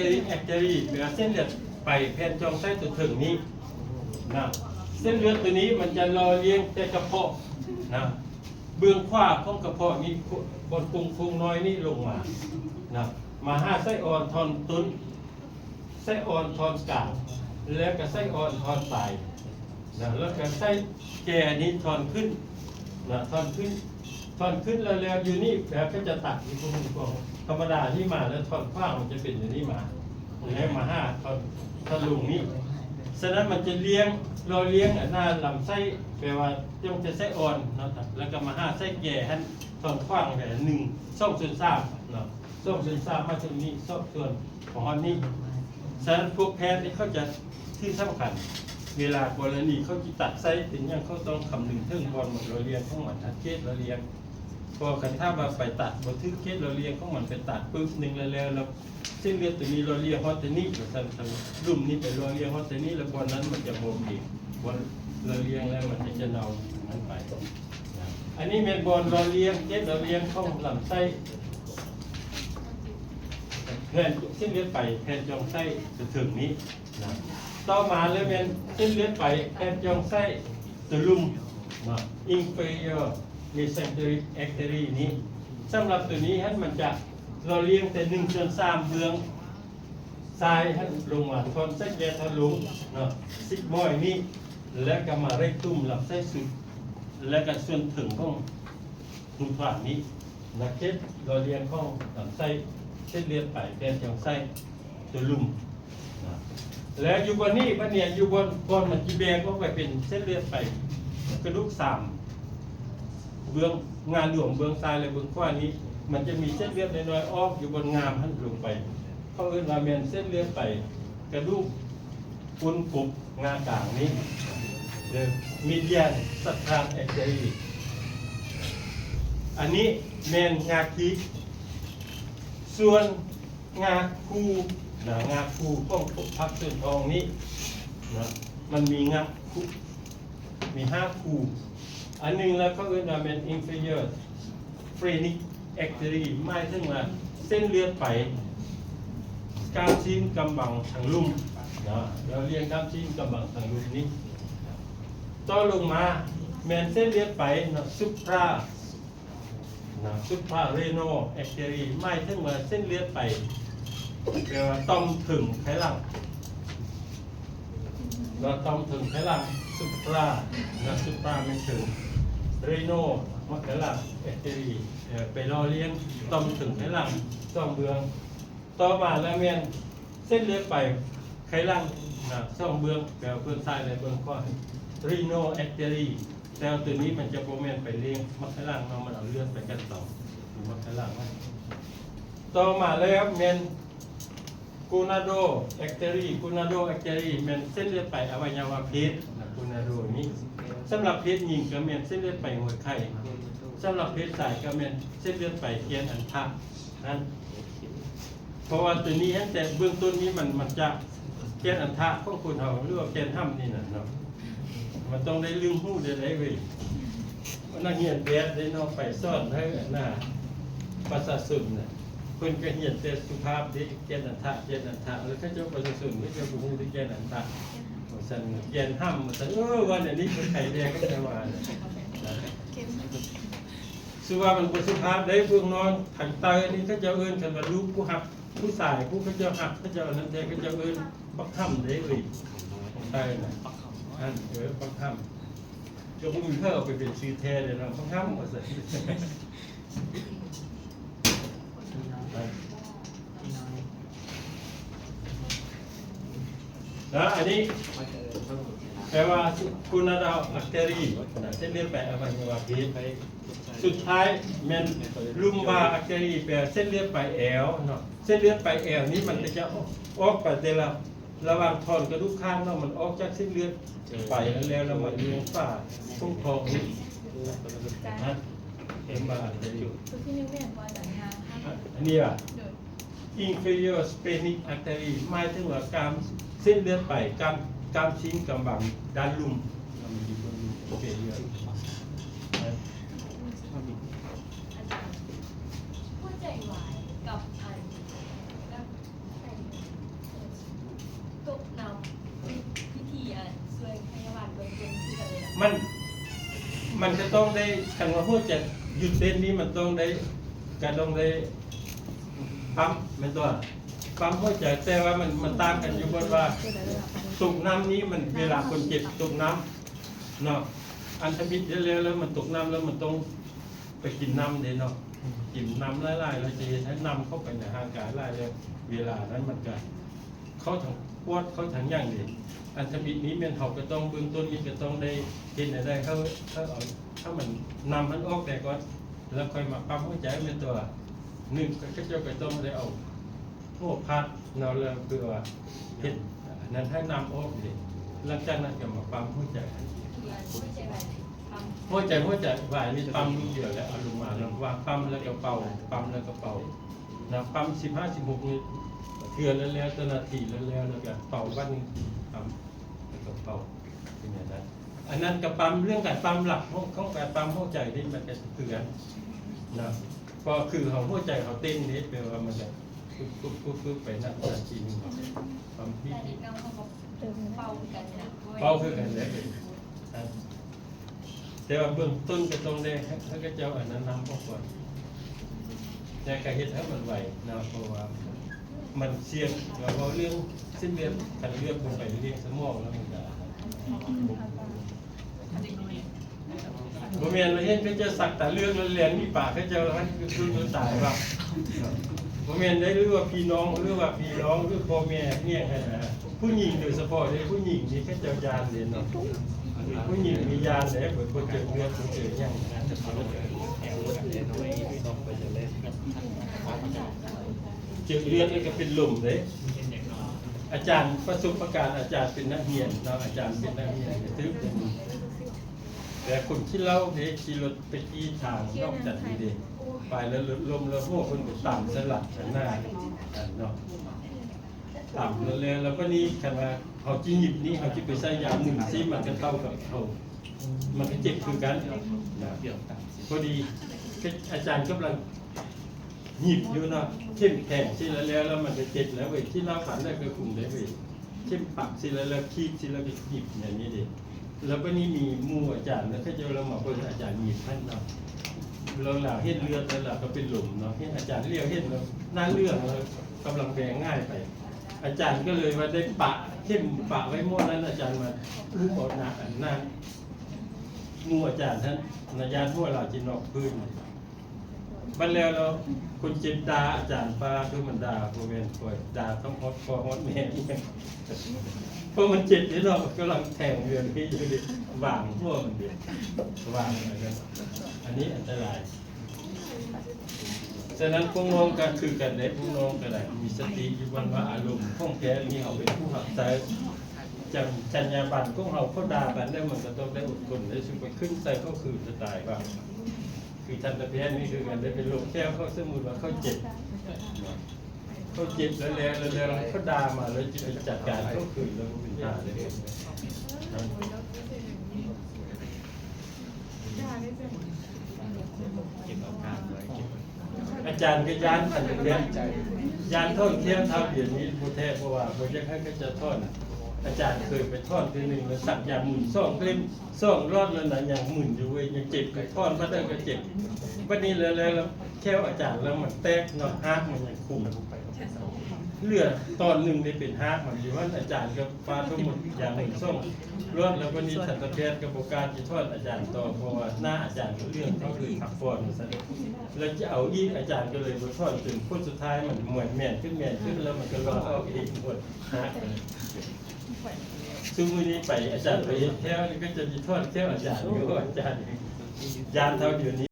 artery ແປວ່າເສັ້ນເລືອດໄປແຜ່ນຈອງໄສ້ຕົວເທິງນີ້ນະ. ເສັ້ນເລືອດຕົວນີ້ມັນຈະຫຼໍ່ລ້ຽງແຕ່ກະເພາະນະ, ເບື້ອງຂວາຂອງກະເພາະນີ້ ບ່ອນໂຄງໆນ້ອຍນີ້ລົງມານະ, ມາຫາໄສ້ອ່ອນທ່ອນຕົ້ນ, ໄສ້ອ່ອນທ່ອນກາງ ແລ້ວກະໄສ້ອ່ອນທ່ອນປາຍນະ, ແລ້ວກະໄສ້ແກ່ນີ້ທ່ອນຂຶ້ນນະ, ທ່ອນຂຶ້ນ ທ່ອນຂຶ້ນແລ້ວ ແລ້ວຢູ່ນີ້ ແລ້ວກະຈະຕັດຢູ່ພຸ້ນ. ທຳມະດານີ້ມາແລ້ວ ທ່ອນຂວາງມັນຈະເປັນແນວນີ້ມາ ແລ້ວມາຫາທ່ອນ ທ່ອນລົງນີ້. ສະນັ້ນມັນຈະລ້ຽງ ຫຼໍ່ລ້ຽງອັນໜ້າລຳໄສ້ ແປວ່າຕັ້ງແຕ່ໄສ້ອ່ອນເນາະ ແລ້ວກະມາຫາໄສ້ແກ່ຫັ້ນ ທ່ອນຂວາງແບບໜຶ່ງ ສອງສ່ວນສາມເນາະ, ສອງສ່ວນສາມມາເຖິງນີ້ ສອງສ່ວນ ຂອງຮອດນີ້. ສະນັ້ນພວກແພດນີ້ເຂົາຈະຖືສຳຄັນ ເວລາກໍລະນີເຂົາຊິຕັດໄສ້ເປັນຫຍັງ ເຂົາຕ້ອງຄຳນຶງເຖິງບ່ອນມັນຫຼໍ່ລ້ຽງຂອງມັນ ເຂດຫຼໍ່ລ້ຽງ. ເພາະຄັນຖ້າວ່າໄປຕັດບໍ່ຖືກເຂດຫຼໍ່ລ້ຽງຂອງມັນ ໄປຕັດປຶບໜຶ່ງແລ້ວ ແລ້ວເສັ້ນເລືອດຕົວນີ້ຫຼໍ່ລ້ຽງຮອດແຕ່ນີ້ ວ່າຊັ້ນ ທາງລຸ່ມນີ້ໄປຫຼໍ່ລ້ຽງຮອດແຕ່ນີ້ ແລ້ວບ່ອນນັ້ນມັນຈະບໍ່ເປັນບ່ອນຫຼໍ່ລ້ຽງ ແລ້ວມັນຈະເນົ່າມັນໄປ. ອັນນີ້ແມ່ນບ່ອນຫຼໍ່ລ້ຽງ ເຂດຫຼໍ່ລ້ຽງຂອງລຳໄສ້ ແຜ່ນເສັ້ນເລືອດໄປແຜ່ນຈອງໄສ້ຕົວເທິງນີ້ນະ. ຕໍ່ມາແລ້ວແມ່ນເສັ້ນເລືອດໄປແຜ່ນຈອງໄສ້ຕົວລຸ່ມນະ, inferior mesenteric artery ນີ້. ສຳລັບຕົວນີ້ຫັ້ນ ມັນຈະຫຼໍ່ລ້ຽງແຕ່ໜຶ່ງສ່ວນສາມເບື້ອງຊ້າຍຫັ້ນລົງມາ ທ່ອນໄສ້ແກ່ທ່ອນລົງເນາະ, ຊິກມອຍນີ້ ແລ້ວກະມາເຣັກຕຸມ ລຳໄສ້ສຸດ ແລ້ວກະສ່ວນເທິງຂອງ ຮູບຖານນີ້ນະ, ເຂດຫຼໍ່ລ້ຽງຂອງລຳໄສ້ ເສັ້ນເລືອດໄປແຜ່ນຈອງໄສ້ຕົວລຸ່ມນະ. ແລ້ວຢູ່ບ່ອນນີ້ ບັດນີ້ຢູ່ບ່ອນ ບ່ອນມັນຊິແບ່ງອອກໄປເປັນເສັ້ນເລືອດໄປກະດູກສາມເບື້ອງ, ງາຫຼວງເບື້ອງຊ້າຍ ແລະ ເບື້ອງຂວານີ້ ມັນຈະມີເສັ້ນເລືອດນ້ອຍໆອອກຢູ່ບ່ອນງາມຫັ້ນລົງໄປ. ເຂົາເອີ້ນວ່າແມ່ນເສັ້ນເລືອດໄປກະດູກ ກົ້ນກົບງາກາງນີ້ the median subtalar artery. ອັນນີ້ແມ່ນງາຄີບ. ສ່ວນງາຄູ່ນະ, ງາຄູ່ຂອງພາກສ່ວນທ້ອງນີ້ນະ, ມັນມີງາຄູ່ ມີຫ້າຄູ່. ອັນໜຶ່ງແລ້ວເຂົາເອີ້ນວ່າແມ່ນ inferior phrenic artery ໝາຍເຖິງວ່າເສັ້ນເລືອດໄປກ້າມຊີ້ນກຳບັງທາງລຸ່ມນະ, ເຮົາລຽງກ້າມຊີ້ນກຳບັງທາງລຸ່ມນີ້. ຕໍ່ລົງມາແມ່ນເສັ້ນເລືອດໄປນະ supra ນະ suprarenal artery ໝາຍເຖິງວ່າເສັ້ນເລືອດໄປ ແປວ່າຕ່ອມເທິງໄຂຫຼັງ ວ່າຕ່ອມເທິງໄຂຫຼັງ supra ນະ supra ແມ່ນເທິງ renal ມັນໄຂຫຼັງ artery ເອີ ໄປຫຼໍ່ລ້ຽງຕ່ອມເທິງໄຂຫຼັງສອງເບື້ອງ. ຕໍ່ມາແລ້ວແມ່ນເສັ້ນເລືອດໄປໄຂຫຼັງນະ ສອງເບື້ອງ ແປວ່າເບື້ອງຊ້າຍ ແລະ ເບື້ອງຂວາ renal artery. ແຕ່ວ່າຕົວນີ້ມັນຈະບໍ່ແມ່ນໄປລ້ຽງມັກໄຂຫຼັງເນາະ, ມັນເອົາເລືອດໄປກັນຕໍ່ຢູ່ມັກໄຂຫຼັງ. ຕໍ່ມາແລ້ວແມ່ນ gonadal artery, gonadal artery ແມ່ນເສັ້ນເລືອດໄປອະໄວຍະວະເພດນະ, gonadal ນີ້. ສຳລັບເພດຍິງກະແມ່ນເສັ້ນເລືອດໄປຫົວໄຂ່, ສຳລັບເພດຊາຍກະແມ່ນເສັ້ນເລືອດໄປແກນອັນທະນັ້ນ. ເພາະວ່າຕົວນີ້ຫັ້ນ ແຕ່ເບື້ອງຕົ້ນນີ້ມັນ ມັນຈະ ແກນອັນທະຂອງຄົນເຮົາ ຫຼືວ່າແກນຫ້ຳນີ້ນະເນາະ, ມັນຕ້ອງໄດ້ລຶ້ງຮູ້ໄດ້ເວີຍ. ນັກຮຽນແພດໄດ້ເນາະ ໄປສອນໃຫ້ອັນນ່າ ປະຊາຊົນນະ, ເພິ່ນກະຮຽນແຕ່ສຸພາບເດ້ ແກນອັນທະ ແກນອັນທະ ແລ້ວເຂົາເຈົ້າປະຊາຊົນເຂົາເຈົ້າບໍ່ຮູ້ເດ້ແກນອັນທະ ວ່າຊັ້ນ ແກນຫ້ຳ ວ່າຊັ້ນ. ເອີ ວ່າແນວນີ້ເພິ່ນໄປແດ່ ເຂົາເຈົ້າວ່ານະ. ຊື່ວ່າມັນບໍ່ສຸພາບເດ້ ພວກນ້ອງທາງໃຕ້ນີ້ ເຂົາເຈົ້າເອີ້ນກັນວ່າລູກຜູ້ຮັກ ຜູ້ຊາຍຜູ້ເຂົາເຈົ້າຮັກ ເຂົາເຈົ້າອັນນັ້ນແທ້ ເຂົາເຈົ້າເອີ້ນບັກຫຳເດ້ເອີຍ ຂອງໄທນະ. ອັນ ເອີ ບັກຫຳ ກໍບໍ່ມີໃຜເອົາໄປເປັນຊື່ແທ້ເດ້ເນາະ ບັກຫຳວ່າຊັ້ນ. ນະ ອັນນີ້ແປວ່າ gonadal artery ນະ ເສັ້ນເລືອດໄປອະໄວຍະວະເພດ. ສຸດທ້າຍແມ່ນ lumbar artery ແປເສັ້ນເລືອດໄປແອວເນາະ, ເສັ້ນເລືອດໄປແອວນີ້ມັນກະຈະອອກ ອອກໄປແຕ່ລະ ລະຫວ່າງທ່ອນກະດູກຂ້າງເນາະ, ມັນອອກຈາກເສັ້ນເລືອດໄປແລ້ວ ແລ້ວມາລຽງຝາຂອງທ້ອງນີ້ນະ. ຕົວທີໜຶ່ງແມ່ນບໍ່ອາຈານ? ອັນນີ້ວ່າ inferior splenic artery ໝາຍເຖິງວ່າກ້າມເສັ້ນເລືອດໄປ ກ້າມ ກ້າມຊີ້ນກຳບັງດ້ານລຸ່ມ inferior. ອາຈານ ຫົວໃຈວາຍກັບອັນ ກັບ ກັບ ມັນ ມັນກະຕ້ອງໄດ້ ຄັນວ່າຫົວໃຈຢຸດເຕັ້ນນີ້ ມັນຕ້ອງໄດ້ ກະຕ້ອງໄດ້ປ້ຳ ແມ່ນຕົວະ ປ້ຳຫົວໃຈ. ແຕ່ວ່າມັນ ມັນຕ່າງກັນຢູ່ບ່ອນວ່າ ຕົກນ້ຳນີ້ມັນ ເວລາຄົນເຈັບຕົກນ້ຳເນາະ ອັນທຳອິດແລ້ວ ແລ້ວມັນຕົກນ້ຳແລ້ວ ມັນຕ້ອງໄປກິນນ້ຳເດ້ເນາະ ກິນນ້ຳຫຼາຍໆ ແລ້ວຈະເຮັດໃຫ້ນ້ຳເຂົ້າໄປໃນຮ່າງກາຍຫຼາຍ ແລ້ວເວລານັ້ນມັນກະ ເຂົ້າທາງປອດ ເຂົ້າທາງຫຍັງເດ້. ອັນທຳອິດນີ້ແມ່ນເຮົາກະຕ້ອງ ເບື້ອງຕົ້ນນີ້ກະຕ້ອງໄດ້ເຮັດແນວໃດ ເຮົາ ເຮົາເອົາ ເຮົາມັນ ນ້ຳມັນອອກແດ່ກ່ອນ ແລ້ວຄ່ອຍມາປ້ຳຫົວໃຈ ແມ່ນຕົວະ. ໜຶ່ງ ເຂົາເຈົ້າກະຕ້ອງໄດ້ເອົາຫົວພັດເນາະ ແລ້ວເພື່ອວ່າເຮັດອັນນັ້ນໃຫ້ນ້ຳອອກເດ້. ຫຼັງຈາກນັ້ນກະມາປ້ຳຫົວໃຈ ຫົວໃຈ ຫົວໃຈວາຍນີ້ປ້ຳລູກດຽວ ແລ້ວເອົາລົງມາ ແລ້ວວາງປ້ຳ ແລ້ວກະເປົ່າ ປ້ຳ ແລ້ວກະເປົ່າ ນະ ປ້ຳສິບຫ້າ ສິບຫົກ ເທື່ອລະແລ້ວ ເຈົ້າໜ້າທີ່ລະແລ້ວ ແລ້ວກະເປົ່າບາດໜຶ່ງ ປ້ຳ ແລ້ວກະເປົ່າ ເປັນແນວນັ້ນ. ອັນນັ້ນກະປ້ຳ ເລື່ອງການປ້ຳ ຫຼັກຂອງ ຂອງການປ້ຳຫົວໃຈນີ້ ມັນກະຄືກັນນະ ເພາະຄືເຮົາ ຫົວໃຈເຮົາເຕັ້ນເດ້ ແປວ່າມັນກະປຶບໆໆ ໄປນະ ນາທີໜຶ່ງ ປ້ຳ ເປົ່າຄືກັນນະ ເປົ່າຄືກັນແຫຼະ. ແຕ່ວ່າເບື້ອງຕົ້ນກະຕ້ອງໄດ້ໃຫ້ເຂົາເຈົ້າອັນນັ້ນນຳອອກກ່ອນ ແຕ່ກະເຮັດໃຫ້ມັນໄວເນາະ ເພາະວ່າມັນສ່ຽງ ແລ້ວເວົ້າເລື່ອງເສັ້ນເລືອດ ຄັນເລືອດບໍ່ໄປລ້ຽງສະໝອງແລ້ວມັນກະ ບໍ່ແມ່ນວ່າເຫັນເຂົາເຈົ້າສັກຕາເຫຼືອງແລ້ວແລ່ນໜີປາເຂົາເຈົ້າ ແລ້ວມັນຄືຄືຕາຍວ່າ ບໍ່ແມ່ນໄດ໋ ຫຼືວ່າພີ່ນ້ອງ ຫຼືວ່າພີ່ນ້ອງ ຫຼືພໍ່ແມ່ແມ່ຫັ້ນນະ ຜູ້ຍິງໂດຍສະເພາະເດ້ ຜູ້ຍິງນີ້ເຂົາເຈົ້າຢ້ານເດ້ເນາະ ຜູ້ຍິງນີ້ຢ້ານເດ້ ເພິ່ນເຈີເລືອດ ເພິ່ນເຈີຫຍັງ ເຈີເລືອດແລ້ວກະເປັນລົມເດ້. ອາຈານປະສົບປະການ ອາຈານເປັນນັກຮຽນເນາະ ອາຈານເປັນນັກຮຽນ ຖືກ ແຕ່ຄົນຂີ້ເຫຼົ້າເດ້ ຂີ່ລົດໄປຈີ້ທາງນອກຈັນນີ້ເດ້ ໄປແລ້ວລົດລົ້ມ ແລ້ວຫົວເພິ່ນໄປຕຳສະຫຼັກອັນໜ້າເນາະ ຕຳແລ້ວ ແລ້ວບາດນີ້ຄັນວ່າເຮົາຈີ້ຫຍິບນີ້ ເຮົາຈີ້ໄປໃສ່ຢາໝຶນຊີ້ ມັນກະເທົ່າກັບເຮົາ ມັນກະເຈັບຄືກັນນະ. ພໍດີອາຈານກຳລັງ ຫຍິບຢູ່ເນາະ ເຂັມແຂງຊີ້ແລ້ວ ແລ້ວມັນກະເຈັບແລ້ວເວີຍ ທີ່ລາວຝັນໄດ້ກະຄຸມໄດ້ເວີຍ ເຂັມປັກຊີ້ແລ້ວ ແລ້ວຄີບຊີ້ແລ້ວກະຫຍິບແນວນີ້ເດ້. ແລ້ວບາດນີ້ມີໝູ່ອາຈານ ແລ້ວເຂົາເຈົ້າລະມາເບິ່ງອາຈານຫຍິບຫັ້ນເນາະ ແລ້ວລາວເຫັນເລືອດແລ້ວລາວກະເປັນລົມເນາະ ເຫັນອາຈານຫຼຽວເຫັນແລ້ວໜ້າເຫຼືອງ ແລ້ວກຳລັງແບງຫງາຍໄປ ອາຈານກະເລີຍວ່າໄດ້ປະ ເຂັມປະໄວ້ໝົດນັ້ນ ອາຈານມາອຸ້ມເອົາໜ້າ ອັນນັ້ນ ໝູ່ອາຈານຫັ້ນນະ ຢ້ານຫົວລາວຊິນອກພື້ນ. ບັດແລ້ວເນາະ ຄົນເຈັບດ່າອາຈານ ປາໂທ ມັນດ່າ ບໍ່ແມ່ນຂ້ອຍ ດ່າທັງຮອດພໍ່ຮອດແມ່ ເພາະມັນເຈັບເດ້ເນາະ ກຳລັງແທງເລື່ອງນີ້ຢູ່ເດ້ ວາງຫົວມັນເດ້ ວາງອັນນັ້ນ ອັນນີ້ອັນຕະລາຍ. ສະນັ້ນພວກນ້ອງກະຄືກັນເດ້ ພວກນ້ອງກະໄດ້ມີສະຕິຢູ່ ບ່ອນວ່າອາລົມຂອງແທ້ນີ້ ເຮົາເປັນຜູ້ຮັບໃຊ້ ຈັນ ຈັນຍາບັນຂອງເຮົາ ເຂົາດ່າກັນແລ້ວ ມັນກະຕ້ອງໄດ້ອົດທົນ ໄດ້ສູ້ໄປຂຶ້ນໃສ່ເຂົາຄືນສະຕາຍວ່າ ຄືທັນຕະແພດນີ້ຄືກັນ ໄດ້ເປັນໂລກແຂ້ວ ເຂົາສົມມຸດວ່າເຂົາເຈັບ ເຂົາເຈັບແລ້ວ ແລ້ວ ແລ້ວເຂົາດ່າມາ ແລ້ວຈະໄປຈັດການເຂົາຄືນ ແລ້ວບໍ່ເປັນທ່າເລີຍ. ອາຈານກະຢ້ານ ອັນເປັນ ຢ້ານຖອນແຂ້ວທ້າວດຽນນີ້ບໍ່ແທ້ ເພາະວ່າບໍ່ຢາກໃຫ້ເຂົາເຈົ້າຖອນ. ອາຈານເຄີຍໄປຖອນເທື່ອໜຶ່ງ ແລ້ວສັກຢາໝຶນສອງເຫຼັ້ມ ສອງຫຼອດແລ້ວນະ ຍັງມຶນຢູ່ເວີຍ ຍັງເຈັບ ກະຖອນບາດໃດກະເຈັບ. ບາດນີ້ແລ້ວ ແລ້ວແຂ້ວອາຈານລະມັນແຕກເນາະ ຮາກມັນຍັງຄຸມ ເຫຼືອຕອນໜຶ່ງໄດ້ເປັນຮາກມັນຢູ່ຫັ້ນ. ອາຈານກະປາໂທ ໝົດຢາໝຶນສອງຫຼອດ ແລ້ວບາດນີ້ທັນຕະແພດກະບໍ່ກ້າຊິຖອນອາຈານຕໍ່ ເພາະວ່າໜ້າອາຈານກະເຫຼືອງ ເຂົາເລີຍພັກຜ່ອນວ່າຊັ້ນ ແລ້ວຈະເອົາອີກ ອາຈານກະເລີຍບໍ່ຖອນ ຈົນຜົນສຸດທ້າຍມັນແມ່ນຂຶ້ນ ແມ່ນຂຶ້ນ ແລ້ວມັນກະຫຼອກອອກເອງໝົດ ຮາກ. ຊຸມມື້ນີ້ໄປ ອາຈານໄປເຮັດແຂ້ວນີ້ກະຈະຊິຖອນແຂ້ວອາຈານຢູ່ ອາຈານຢ້ານທ້າວດຽນນີ້.